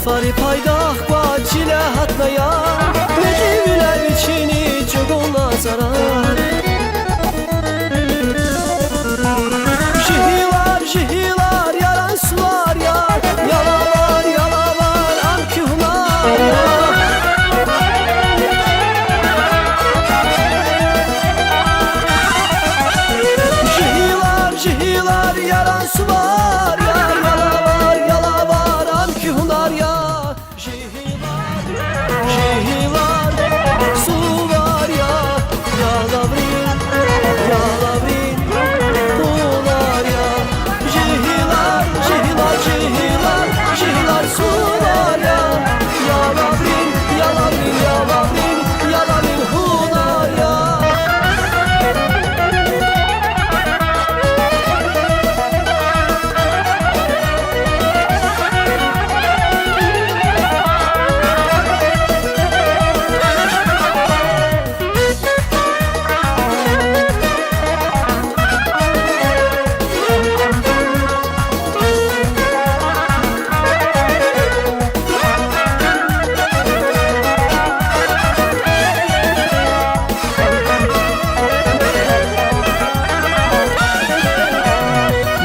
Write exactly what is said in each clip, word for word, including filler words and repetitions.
Пари пайдах кваз чиле гьатна я, мекьивиляй вичини чӀугуна цара. Жегьилар, жегьилар, яран сувар я, ялавар, ялавар, ам куь гьунар я. Жегьилар, жегьилар, яран сувар я, ялавар, ялавар, ам куь гьунар я. Жегьилар, жегьилар, сувар я, ялаврин, ялаврин гьунар я. Жегьилар, жегьилар, жегьилар, жегьилар, сувар я, ялаврин, ялаврин, ялаврин, ялаврин гьунар я.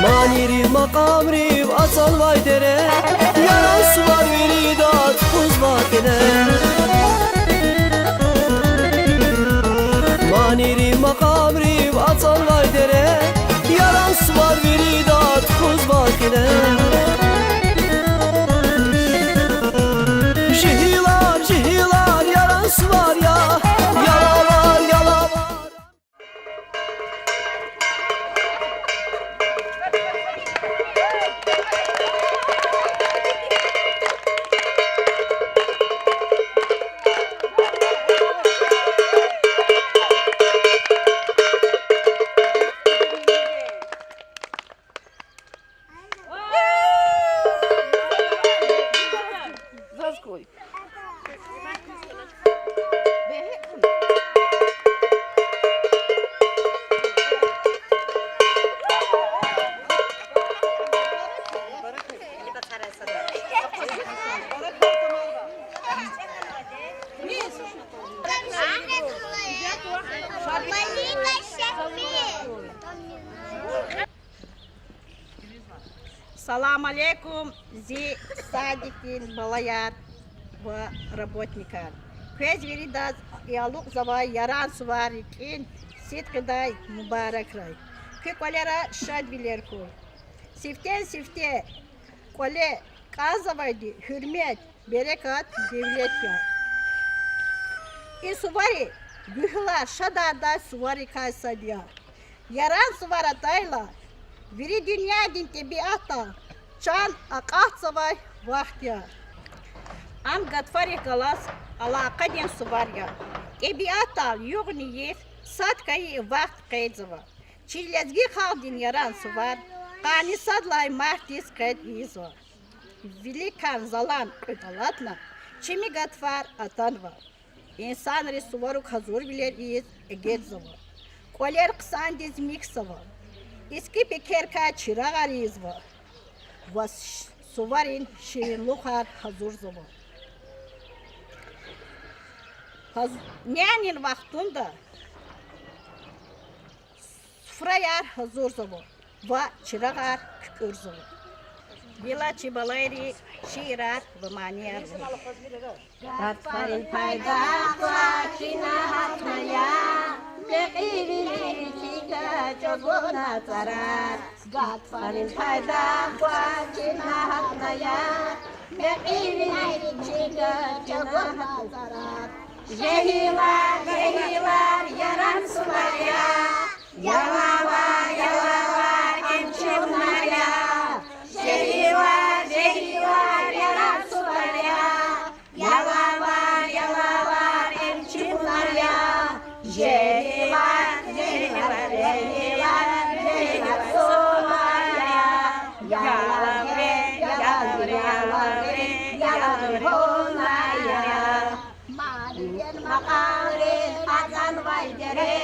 Манийрив, макьамрив ацӀанвай дере, яран сувар вирида тухузвай кьиле. Манийрив, макьамрив ацӀанвай дере, яран сувар вирида тухузвай кьиле. Жегьилар, жегьилар, яран сувар я, ялавар, ялавар. Салам алейкум, зи садикдин балаяр ва работникар. Квез виридаз и алукьзавай Яран сувар рикӀин сидкьидай мубаракрай. Куь кӀвалера шадвилер хьуй. Сифтени-сифте кӀвале кӀанзавайди гьуьрмет, берекат, девлет я. И сувари гуьгьуьлар шадардай суварикай сад я. Яран сувар атайла, вири дуьньядин тӀебиатдал чан акьалтзавай вахт я. Ам гатфарихъ галаз алакъадин сувар я. ТӀебиатдал югъни-йиф сад хьайи вахт къейдзава. Чи лезги халкьдин Яран сувар къанни сад лагьай мартдиз къейд ийизва. Виликан залан кьуьд алатна, чими гатфар атанва. Инсанри суварук гьазурвилер ийиз эгечӀзава. КӀвалер хъсандиз михьзава. Иски пекерикай чирагъар ийизва ва суварин ширинлухар гьазурзава. Гьаз-, нянин вахтунда суфраяр гьазурзава ва чирагъар куькӀуьрзава. Гила чи балайри шиирар ва манияр лугьуз. Гатфарин пайдах кваз чна гьатна я, мекьивилин чида чӀугуна цӀарар. Гатфарин пайдах кваз чна гьатна я, мекьивилин чида чӀугуна цӀарар. Жегьилар, жегьилар, Яран сувар я, ялавар, ялавар, ам чи гьунар я. Жегьилар, жегьилар, Яран сувар я, ялавар, ялавар, ам чи гьунар я. Жегьилар, жегьилар, жегьилар, жегьилар, сувар я, ялаврин, ялаврин, ялаврин, ялаврин гьунар я. Манидин, макьамрин ацӀанвай дере,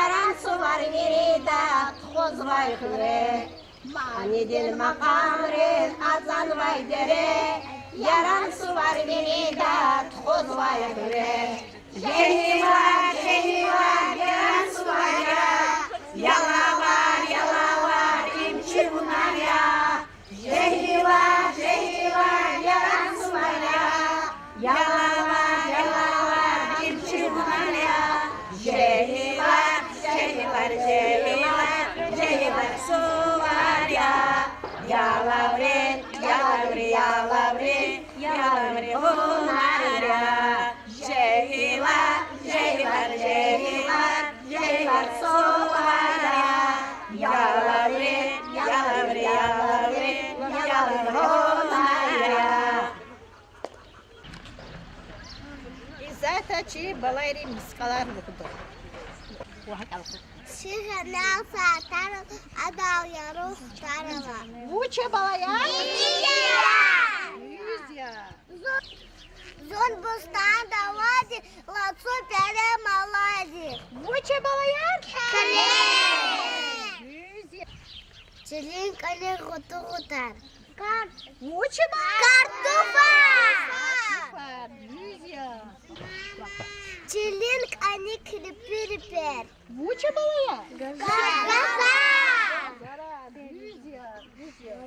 Яран сувар вирида тухузвай хуьре. Манидин, макьамрин ацӀанвай дере, Яран сувар вирида тухузвай хуьре. Жегьилар, жегьилар, Яран сувар я. Ялавар, ялавар, им чи гьунар я. Жегьилар, жегьилар, Яран сувар я. Ялавар, ялавар, им чи гьунар я. Жегьилар, жегьилар, жегьилар, жегьилар сувар я. Ялаври, ялаври, ялаври, ялаври гьунар я. Жегьилар, жегьилар, жегьилар, жегьилар сувар я. Ялаври, ялаври, ялаври, ялаври гьунар я. Исятда чи балайри мискӀалар лугьуда. Чи гьанал сатар ава, адал яру хтар ава. Вуч я, балаяр? Дуьз я. Дуьз я. Зун, зун бустанда авайди, лацу перем алайди. Вуч я, балаяр? Килиг. Дуьз я. Чилин кӀаник гъуту гъутар. Кар-, вуч я, балаяр? Картуфар. Картуфар. Дуьз я. Чилин кӀаник рипи рипер. Вуч я, балаяр? Газа. Газа. Дуьз я, дуьз я.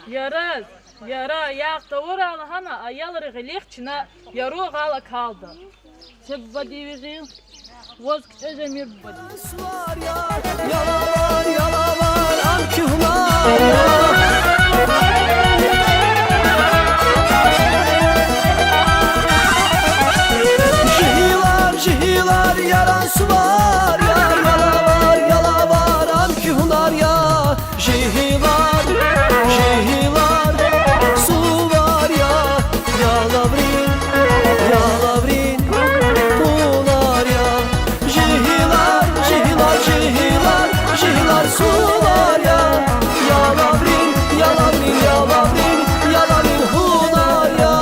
Яраз, яра, ягъ тавурай лагьана, аялри гъилихъ чна яру гъал акалда. Се бубадин ви гъил? Ваз кичӀе жемир бубадин. Ялавар, ялавар, ам куь гьунар я. Жегьилар, жегьилар, Яран сувар я. Ялавар, ялавар, ам куь гьунар я. Жегьилар, жегьилар, сувар я, ялаврин, ялаврин гьунар я. Жегьилар, жегьилар, жегьилар, жегьилар сувар я, ялаврин, ялаврин, ялаврин, ялаврин гьунар я.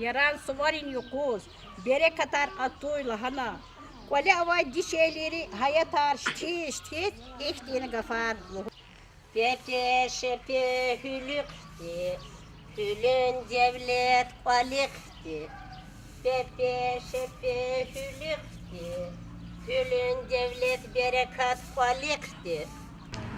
Яран суварин юкъуз берекатар атуй лагьана, кӀвале авай дишегьлийри гьаятар шти-шти ихьтин гафар лугьуз. Пепе, шепе, гьуьлуьхъди, гьуьлуьн девлет кӀвалихъди. Пепе, шепе, гьуьлуьхъди, гьуьлуьн девлет, берекат кӀвалихъди.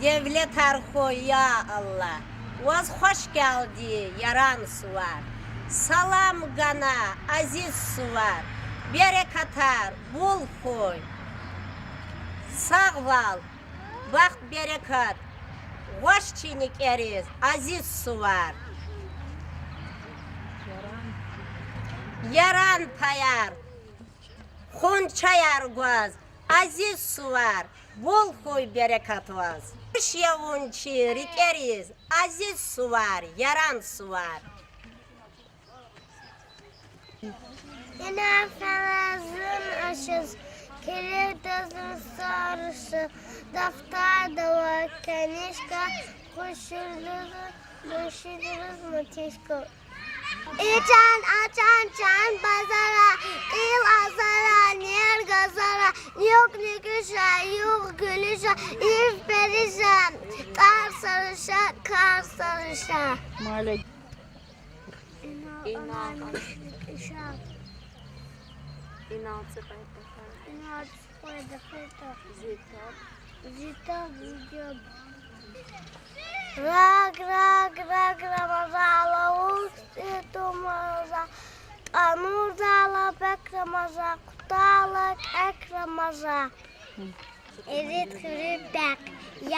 Девлетар хьуй, я Аллагь, Ваз хвашгелди, Яран сувар. Салам гана, азиз сувар. Берекатар бул хьуй. Сагъвал, бахт-берекат гъваш чи никӀериз, азиз сувар. Яран паяр, хунчаяр гваз, азиз сувар, бул хьуй берекат ваз. Хуш я вун чи рикӀериз, азиз сувар, Яран сувар. Ина фена зун ашаз, килигда зун сарша, дафтарда ва канишка, хушурдуз, хушидуз матишка. Ичан, ачан, чан базара, кьил азара, нер газара, нуькӀ нуькӀуьша, югъ гуьлуьша, ив периша, тӀар саруша, кар саруша. Инал, инал, анал, анал, мишмишар. Инал цӀикьвед даха. Инал цӀикьвед даха. Зи таб. Зи таб, зи жаб. Раг, раг, раг Рамазан, лавуз тӀи тумаза, тӀанурда лабек Рамазан, кутала кӀек Рамазан. Ирид хуьруьн пехъ,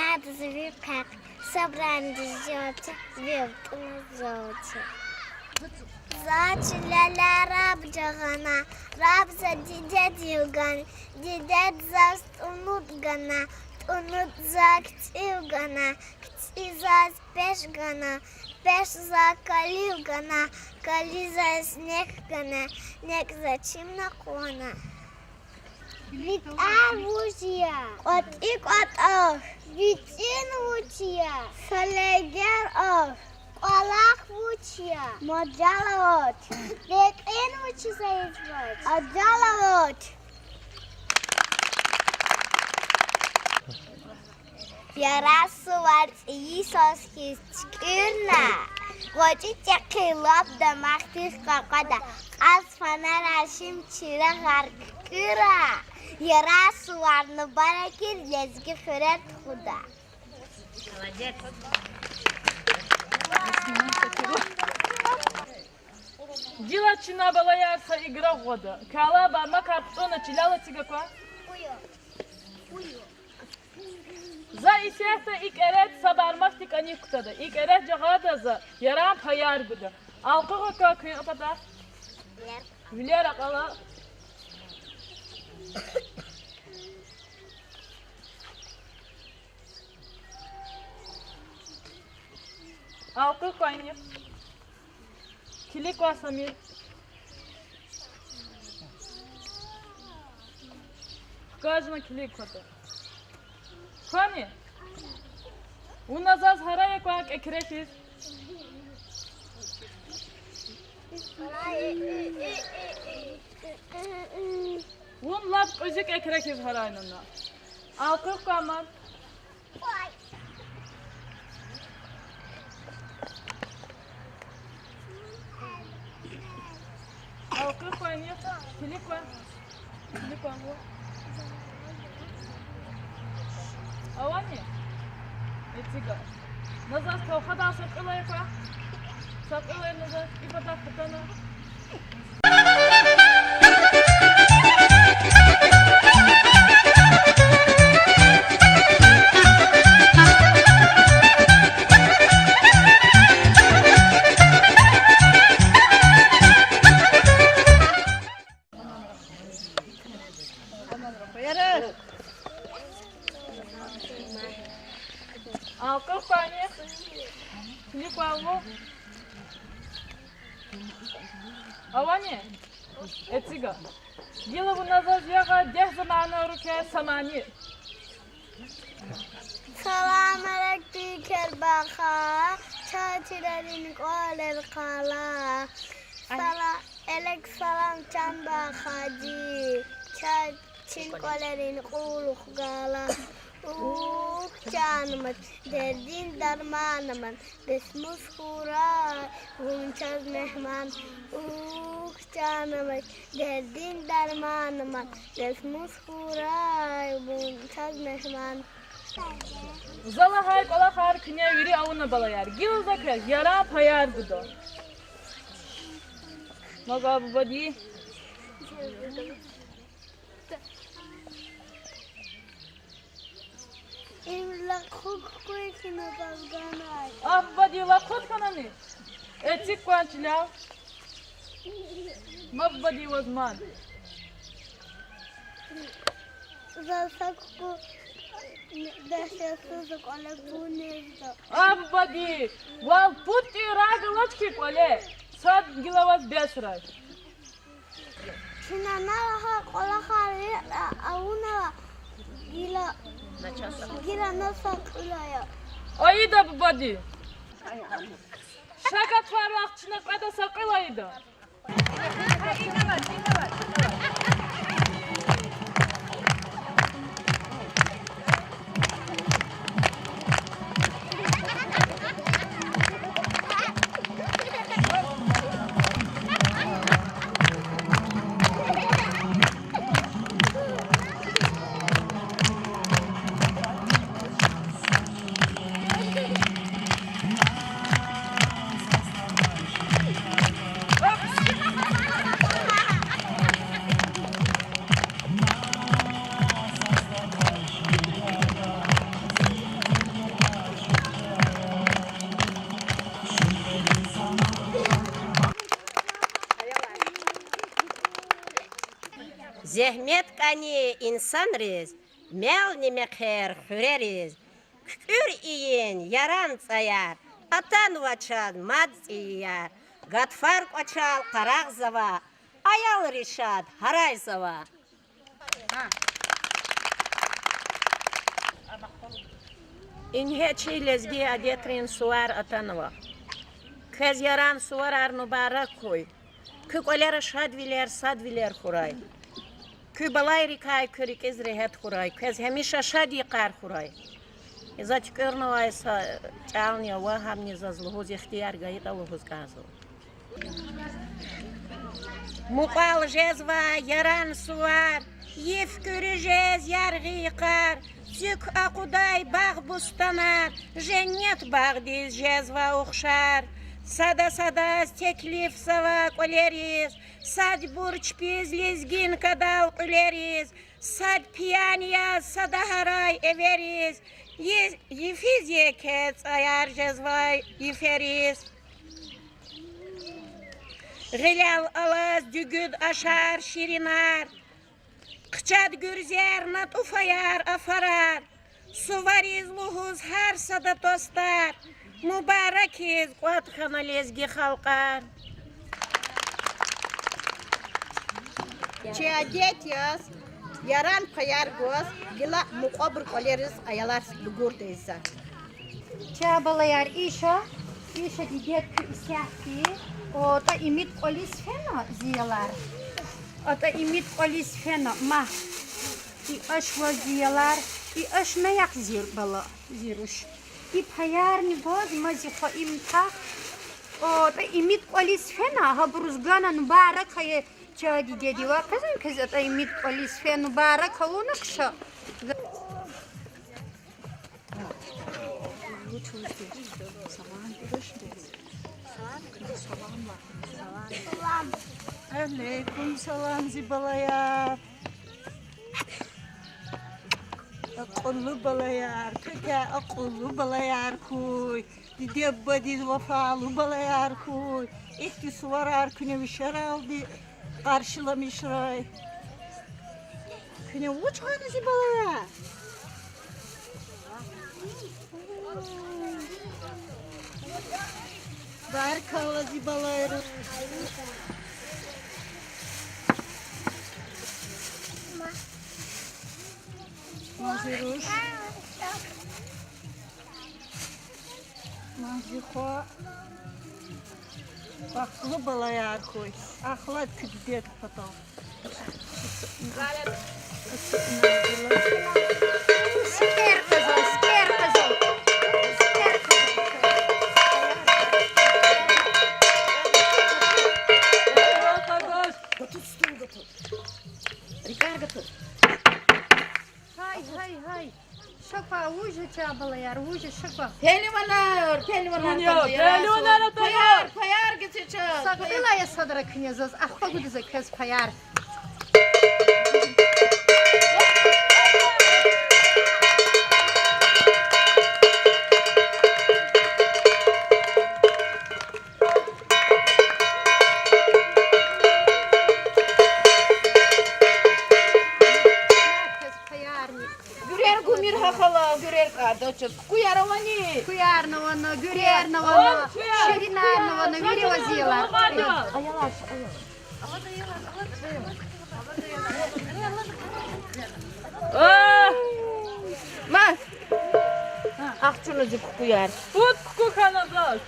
яд зуьруьн пехъ, сабран дижалчи, вев тӀуна залчи. За чилел раб жагъана, раб за дидедив гана, дидед заз тӀунуд гана, тӀунуд за кицӀив гана, кицӀи заз пеш гана, пеш за калив гана, кали заз нек гана, нек за чимна къвана. ВитӀар вуч я? КӀватӀи кӀватӀах. ВицӀин вуч я? Салегер ах. КӀвалах вуч я? Мажал авач. Рекьин вучиз ийизвач? Ажал авач. Яран сувар цӀийи саз хьиз чуькьуьрна, гъвечӀи чӀехи лап дамах тир къакъада, кьаз фанарар, шим чирагъар куькӀуьра, Яран сувар мубаракир лезги хуьрер тухуда. Гила чна, балаяр, са игра гъвада. Квелай бармакар кутӀунна чилел эцигаква. За исятда и кӀереда са бармакди кӀаник кутада. И кӀереда жагъайла за Яран паяр гуда. Алкъугъ аква куь патахъ. Вилер акьала. Алкъугъ квайни. Килиг квай, Самир. Хкажна килиг кватӀа. Квани? Вуна заз гьарай акван кӀекре хьиз. Вун лап кьуьзуь кӀекре хьиз гьарайнана. Алкъугъ квай ман. Алкъугъ квайни, килиг квай. Килиг квай вун. Авани? Эцигай. На заз талхадай са кьуьл ая квай. Са кьуьл ая на заз, и патахъ атана. Алкъугъ квайни, килиг квай вун. Авани? Эцигай. Гила вуна заз ягъай дегь замана рукве са мани. Салам алейк, Бикер баха, чан чилерин кӀвалер къала. Сала-, алейк салам, чан бахади, чан чин кӀвалерин кьулухъ гала. Ух, чан амач, дердин дарман амач, бес мус хьурай вун чаз мегьман. Ух, чан амач, дердин дарман амач, бес мус хьурай вун чаз мегьман. За лагьай кӀвалахар куьне вири авуна, балаяр. Гила за квез яран паяр гуда. Мага бубади. Им лакхук куй хьина бабганай. А бубади, лакхуд хьанани? Эциг кван чилял. Ма бубади ваз мад. За са куку бес ясуз кӀвале пуд незда. А бубади, вал пуд тӀуьн рагъ галач хьи кӀвале, сад гила ваз бес рай. Чна на лагьай кӀвалахар рикӀ авуна, гила, гила на са кьуьл ая. Айда, бубади. Ша гатфар вахт чна кьведа са кьуьл айда. Зегьмет кӀани инсанриз, мелни мехъер хуьрериз, куькӀуьр ийин яран цӀаяр, атанва чаз мад цӀийияр, гатфар кӀвачел къарагъзава, аялри шад гьарайзава. Ингье чи лезги адетрин сувар атанва. Квез яран суварар мубарак хьуй. Куь кӀвалера шадвилер, садвилер хьурай. Куь балайрикай куь рикӀиз регьят хьурай. Квез гьамиша шад йикъар хьурай. За туькӀуьрнавай са чӀални ава, гьамни заз лугьуз ихтияр гайитӀа лугьуз кӀанзава. Мукьвал жезва яран сувар, йиф куьруь жез яргъи йикъар, цуьк акъудай багъ-бустанар, женнет багъдиз жезва ухшар. Сада-садаз теклифзава кӀвалериз, садбур чпиз лезгинкадал кьуьлериз, сад пиян яз сада гьарай эвериз, йи-, йифиз еке цӀаяр жезвай йифериз. Гъилел алаз дуьгуьд ашар, ширинар, хъчад гуьрзер, натӀуфаяр, афарар, сувариз лугьуз гьар сада тостар, мубаракиз кӀватӀ хьана лезги халкьар. Чи адет яз, яран паяр гваз, гила мукьвабур кӀвалериз аялар дугурда ийизва. Чан балаяр, иша, иша дидед куь исятда, атӀа имид кӀвализ фена зи аялар. АтӀа имид кӀвализ фена, ма. И аш ваз зи аялар, и аш наякь зи бала, зи руш. И паярни гваз, ма зи хва, им тах. АтӀа имид кӀвализ фена, гьабуруз гана, мубарак хьуй чан дидеди. Ва къвезва квез атӀа имид кӀвализ фена, мубарак авуна хъша. Алейкум салам, зи балаяр. Акьуллу балаяр, квекай акьуллу балаяр хьуй. Диде-бубадиз вафалу балаяр хьуй. Ихьтин суварар куьне вишералди къаршиламишрай. Куьне вуч хьана, зи балаяр? Баркалла, зи балаяр. Ма зи руш. Ма зи хва. Бахтлу балаяр хьуй. Ахлад куь дидед патал. Гьай, гьай, гьай. Ша квай вуж Пелванар, пелванар. Дуьнья, пелванар атана. Паяр, паяр гизе чаз. Сагъ хьуй, я садра куьне заз, ахпа гуда за квез паяр. Гуьрер гумир гьа хала, гуьрер кӀарда чаз. Кукуярни авани? Кукуярни авани, гуьрерни авани, ширинарни авани, вири ава зи аялар. Ма, ахчуна зи кукуяр. Пуд куку хьана заз.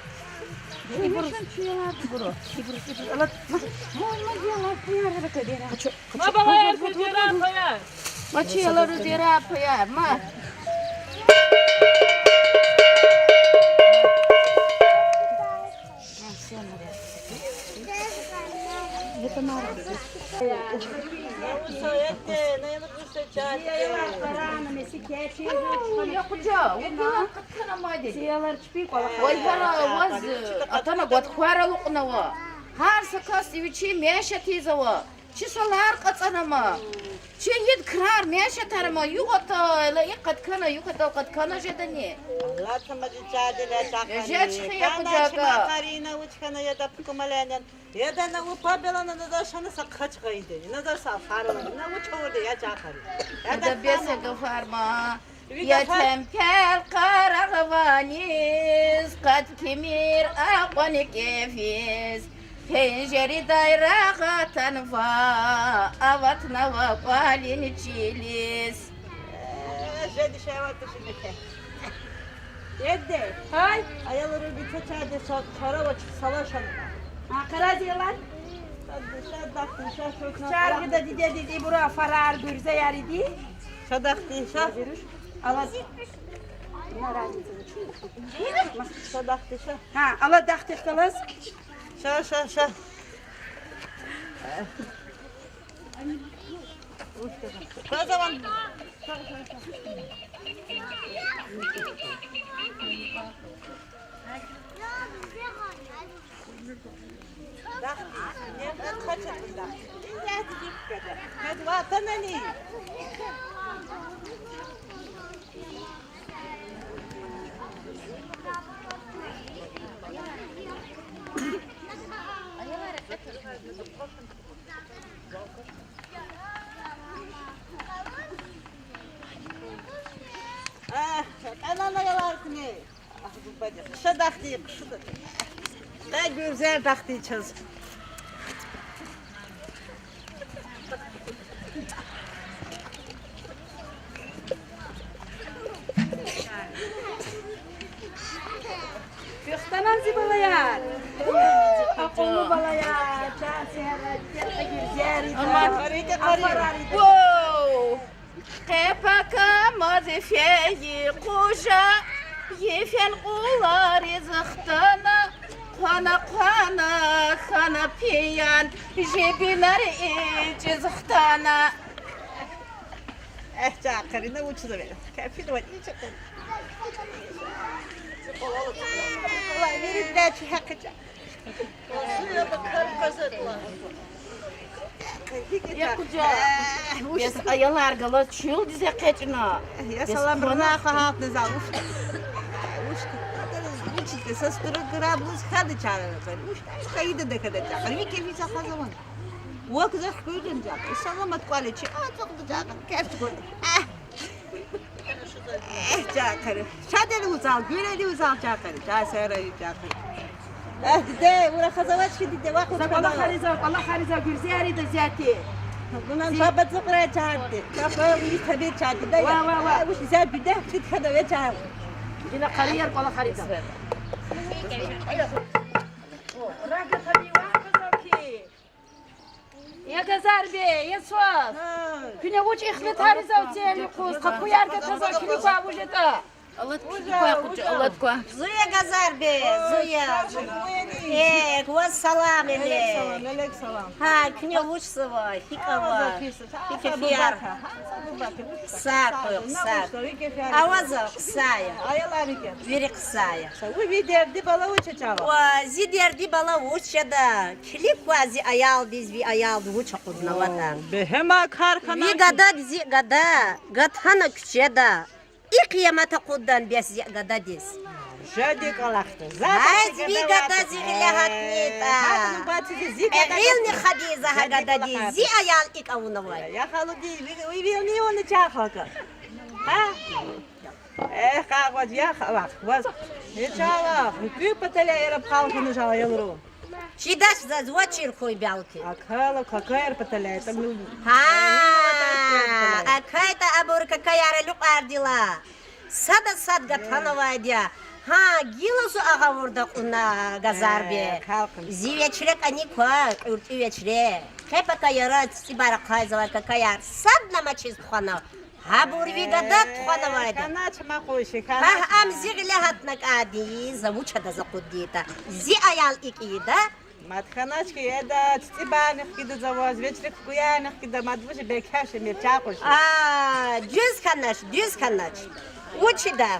Ма балаяр куку дера паяр. Ма чи аялар дера паяр, ма. Ой, гьара ваз атана гватхвар алукьнава. Гьар са касди вичин мяшатиз ава. Чи салар кьацӀанама. Чи ийид крар мяшатарама, югъ атайла и къаткана, юкатал къаткана жедани? Аллагь тамади чадила чакъани. Жеч хия кана кужака. Чма къарина вуч хьана яда пукумалянин. Яда на у пабелана назар шана са хъач гъайди. Назар са фаралана. На вуч авурди я чакъари. Яда беса гафарма. Етем пел къарагъваниз, къад кимир акьван кӀевиз, пенжеридай рагъ атанва, аватнава кӀвалин чилиз. Э, жеди шеват тушине ке. Еде. Гьай. Аялри бица чарди са-, сара ва салашан. А, къарази ялар? Шад, шад, дахти, шад, шад. Чаргида дидедиз ибура фарар гуьрзеяр иди. Шад дахти, шад. Алаз. Ша дахти, ша. Гьа, ала дахти халаз. Ша, ша, ша. Квазаван. Дахти, не, не хочет дахти. Не, я тебе говорю. Медвата на ней. А, анана яларкни. Ша дахти, ша дахти. Къе гуьрзер дахти чаз. Пехтанан зи балаяр. Акьуллу балаяр. Чан сера, гуьрзер. Аман. Афарин. Вау! Къе пака мад фейи къужа, йифен къулариз хтана, хъвана-хъвана хьана пиян, жибинар ичӀиз хтана. Эхь, чакъарина вучзавай. Кафидавай ичӀи къу. Валай, вири дачи хьакъича. Я кужа. Э, уш. Бес аялар галаз чуьлдиз экъечӀна. Я бес салам къвана. Рахаатна за уш. Уш. Вичи са структура блуз хада чара. Уш. Уш кайда декада чара. Вики виса хазаван. Вак за хкуйдан чара. Саламат кӀвале чи. А, цӀукьда чара. Кеф чӀугвада. А. Э, чакъари. Шадели узал, гуьрели узал чакъари. Ча сера чакъари. Э, диде, ура хазавач ки диде, вахъ. За кӀвалахари за, кӀвалахари за, гуьрзеяри да зяти. Мунан баба цукра чарди. Баба уни таби чарди да. Ва, ва, ва. Э, уш зя диде, чит хада ве чар. Дина къарияр кӀвалахари за. Рага таби вахъ хазав ки. Я Газарбе, я Суаз. Гьа. Куьне вуч ихтилатариз ав цели юкъуз, къапуяр гатазва, куьне ква вуж ятӀа. Алад ква, къужа, алад ква. Зун я, Газарбе, зун я. Экв, ваз салам алейк. Алейк салам, алейк салам. Гьа, куьне вучзава, гьикӀ ава? ГьикӀ кефияр? Хъсан хьуй, хъсан. Авазва, хъсан я. Вири хъсан я. Ва ви дерди бала вуч я, чан? Ва зи дерди бала вуч жеда? Килиг кван зи аялдиз, ви аялди вуч акъуднаватӀа. Бегьема кар хьана. Ви гадади зи гада гатана куьчеда. И къиямат акъуддани бес зи гададиз. Жеди кӀвалахда. Гьа, зи гада зи гъиле гьатнатӀа. Гьа, ну, баци зи гада. Гъилни хадиз за гьа гадади, зи аял икӀ авунвай. Я халуди, ви, ви, ви, ви, ви, ви, чан халкьа. Гьа? Эхь, къагъваз, я халкь, ваз. Э, чан халкь, куь паталай яраб халкь хьана жал аялру. Чидач заз, ва чир хьуй, белки. Акала какаяр паталай, тӀа мил-, Гьа, акайтӀа абур какаяр алукьардила. Сада сад гатанавайди я. Гьа, гила зун агъавурда кьуна, Газарбе. Зи вечре кӀани ква, кьуьртӀуь вечре. Къе пака яра цицӀибар ахъайзавай какаяр садни амачиз тухвана. Гьабур ви гада тухванавайди я. Хьанач ма къуши, хьанач. Гьа, ам зи гъиле гьатна кӀанди, за вуч адаз акъуддайди я. Зи аял икӀ ийида. Мад хьанач хьи, эда, цицӀибарни хкида заваз, вечре куьгуярни хкида, мад вуж бекеши мирча къуш. А, дуьз хьанач, дуьз хьанач. Вучида?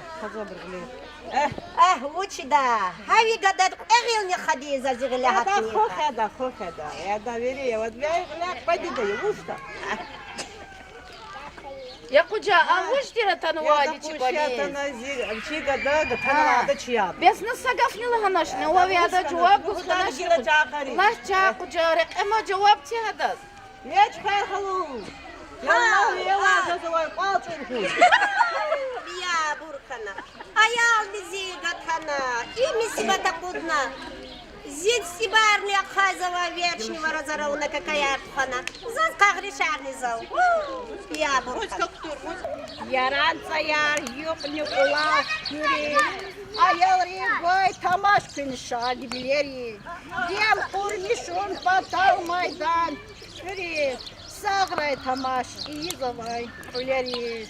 Агь, вучида? Гьа ви гада кьве гъилни хадиз за зи гъиле гьатнатӀа. Хо хада, хо хада. Яда, вири, я вад вяй гъиле кьве дида, я вуж да? Я къужа, а вуж тир атанвайди чи кӀвализ? Чи гада, гатанвайди чи яд. Бес на са гафни лагьаначни, ва ви ада жаваб гуз хьаначни. Лагь ча, къужа, рекье ма жаваб це гьадаз. Веч хвер халу. Яллагь, яллагь, жезавай кӀвал чӀурхуз. Биябур хьана. Аялди зи гатана, и мусибат акъудна. Зи цицӀибарни ахъайзавай, вечни вараз ара авуна какаяр тухвана. Заз къагъришарни зав. Биябур хьана. Яран цӀаяр, юкьни кӀулахъ куьри. Аялри гвай тамаш куьн шадвилери. Дем къурмишун патал майдан куьри. Сагърай тамаш ийизвай кьуьлери.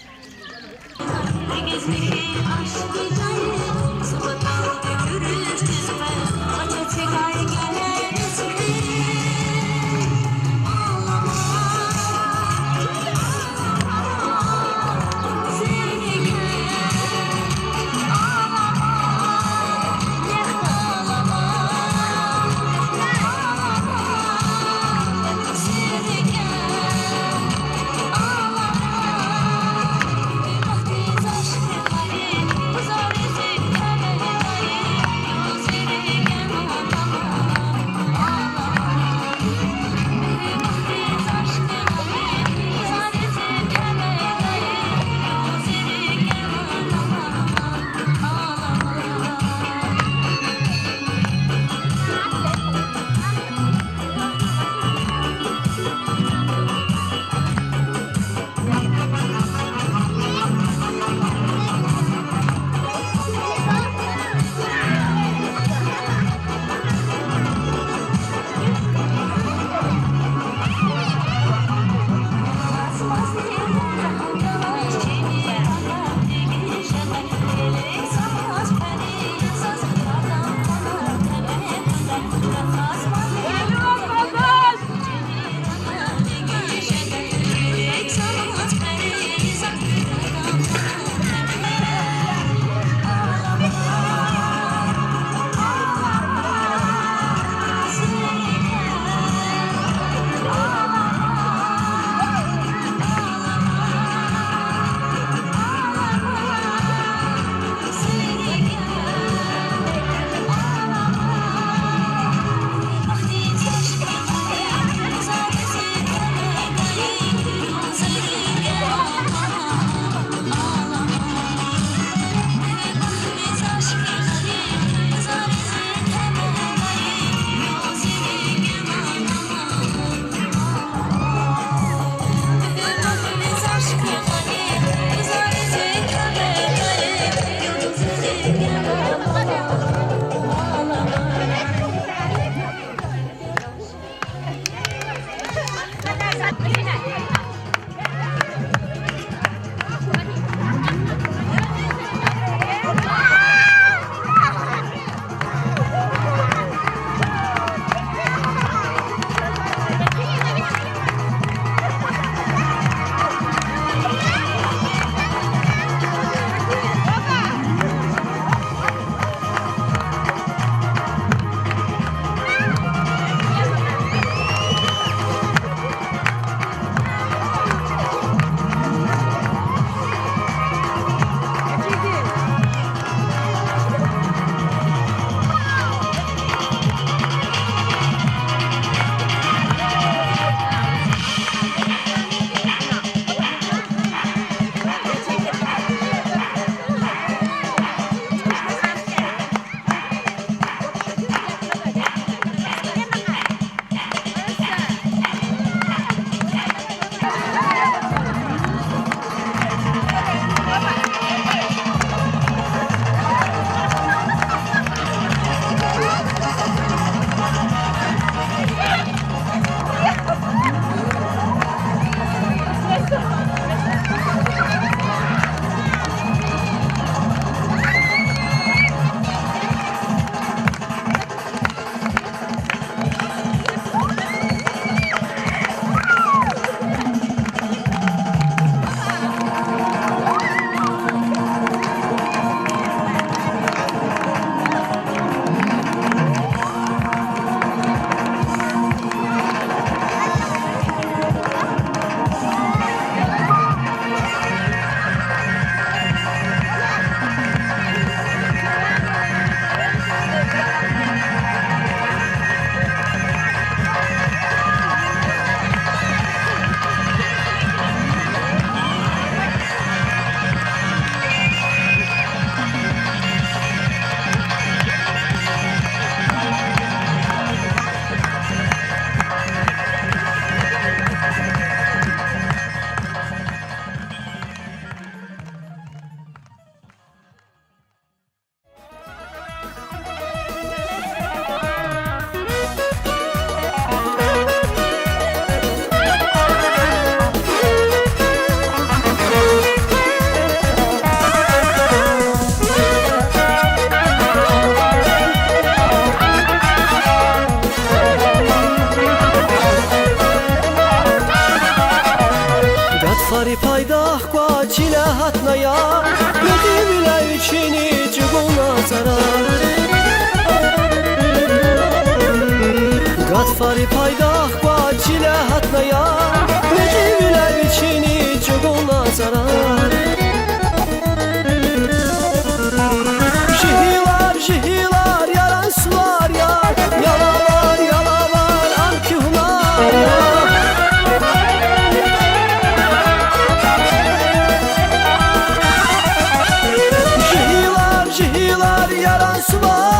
Фари пайдах квай чиле гьатнаяр, виживиле вичини чӀугуна зарар. Жегьилар, жегьилар, яран сувар я, ялавар, ялавар, ам куьгьнар я. Жегьилар, жегьилар, яран сувар